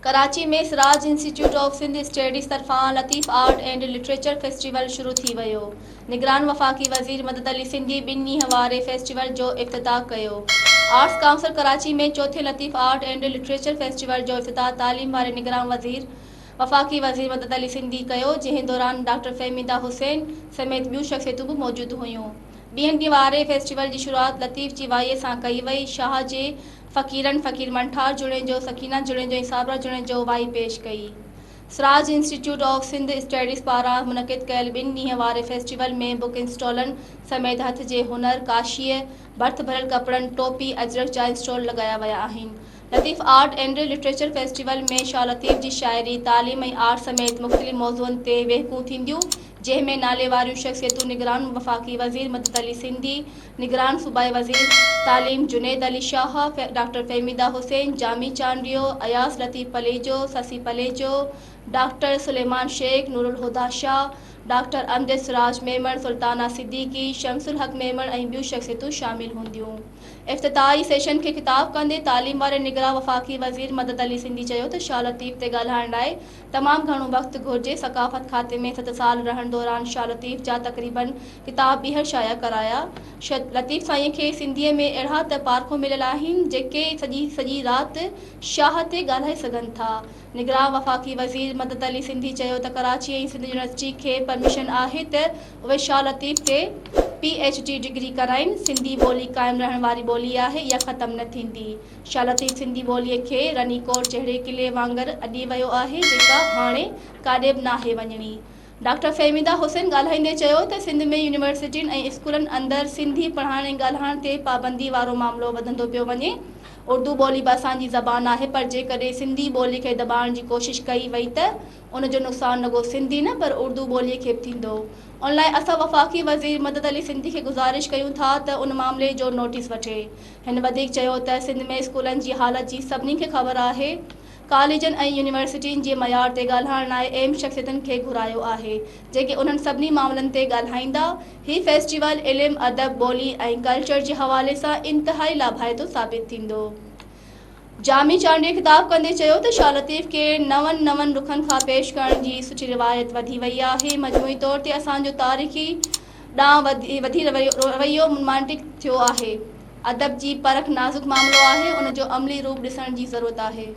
Karachi ۾ Siraj institute of Sindh studies طرفان Latif art and literature festival شروع ٿي ويو. نگران وفاقي وزير مدد علي سنڌي ٻن ڏينهن واري فيسٽيول جو افتتاح ڪيو. آرٽس ڪائونسل ڪراچي ۾ چوٿين Latif art and literature festival جو افتتاح تعليم واري نگران وزير وفاقي وزير مدد علي سنڌي ڪيو، جنهن دوران ڊاڪٽر فهميده حسين سميت ٻيون شخصيتون به موجود هيون. ٻين ڏينهن واري فيسٽيول جي شروعات لطيف جي وائيء سان ڪئي وئي. شاهه جي فقيرن فقير منٺار جوڻيجو، سڪينه جوڻيجو ۽ صابره جوڻيجو وائي پيش ڪئي. Siraj institute of Sindh studies پاران منعقد ڪيل ٻن ڏينهن واري فيسٽيول ۾ بڪ اسٽالن سميت هٿ جي هنر، ڪاشيء، ڀرت ڀريل ڪپڙن، ٽوپي، اجرڪ جا اسٽال لڳايا ويا آهن. Latif art and literature festival ۾ Shah Latif جي شاعري، تعليم ۽ آرٽ سميت مختلف موضوعن تي ويهڪون ٿينديون، جنهن ۾ ناليواريون شخصيتون نگران وفاقي وزير مدد علي سنڌي، نگران صوبائي وزير تعليم جنيد علي شاهه، ڊاڪٽر فهميده حسين، جامي چانڊيو، اياز لطيف پليجو، سسي پليجو، ڊاڪٽر سليمان شيخ، نورالهديٰ شاهه، ڊاڪٽر امجد سراج ميمڻ، سلطانه صديقي، شمس الحق ميمڻ ۽ ٻيون شخصيتون شامل هونديون. افتتاحي سيشن کي خطاب ڪندي تعليم واري نگران وفاقي وزير مدد علي سنڌي چيو ته شاهه لطيف تي ڳالهائڻ لاء تمام گهڻو وقت گهرجي، ثقافت کاتي ۾ ست سال رهڻ دوران شاهه لطيف جا تقريبن ڪتاب ٻيهر شايع ڪرايا. شاهه لطيف سائينء کي سنڌيء ۾ اهڙا ته پارکو مليل آهن، جيڪي سڄي سڄي رات شاهه تي ڳالهائي سگهن ٿا. نگران وفاقي وزير مدد علي سنڌي چيو ته ڪراچي ۽ سنڌ يونيورسٽي کي پرميشن آهي ته اهي شاهه لطيف تي پي ايڇ ڊي ڊگري ڪرائين، سنڌي ٻولي قائم رهڻ واري ٻولي آهي، اها ختم نه ٿيندي. شاهه لطيف سنڌي ٻوليء کي رني ڪوٽ جهڙي قلعي وانگر اڏي ويو آهي، جيڪا هاڻي ڪاڏي به ناهي وڃڻي. ڊاڪٽر فهميده حسين ڳالهائيندي چيو ته سنڌ ۾ يونيورسٽين ۽ اسڪولن اندر سنڌي پڙهائڻ ۽ ڳالهائڻ تي پابندي وارو معاملو وڌندو پيو وڃي. اردو ٻولي به اسان جي زبان آهي پر جيڪڏهن سنڌي ٻولي کي دٻائڻ جي ڪوشش ڪئي وئي ته ان جو نقصان رڳو سنڌي نه پر اردو ٻوليء کي به ٿيندو. ان لاء اسان وفاقي وزير مدد علي سنڌي کي گذارش ڪيون ٿا ته ان معاملي جو نوٽيس وٺي. هن وڌيڪ چيو ته سنڌ ۾ اسڪولن جي حالت جي سڀني کي خبر آهي، ڪاليجن ۽ يونيورسٽين جي معيار تي ڳالهائڻ لاء اهم شخصيتن کي گهرايو آهي، جيڪي انهن سڀني معاملن تي ڳالهائيندا. هي فيسٽيول علم، ادب، ٻولي ۽ ڪلچر جي حوالي سان انتهائي لاڀائتو ثابت ٿيندو. جامي چانڊيي خطاب ڪندي چيو ته شاهه لطيف کي نون نون رخن کان پيش ڪرڻ جي سٺي روايت وڌي وئي آهي، مجموعي طور تي اسان جو تاريخي ڏانهن وڌي رويو رومانٽڪ ٿيو آهي، ادب جي پرک نازڪ معاملو آهي، ان جو عملي روپ ڏسڻ جي ضرورت آهي.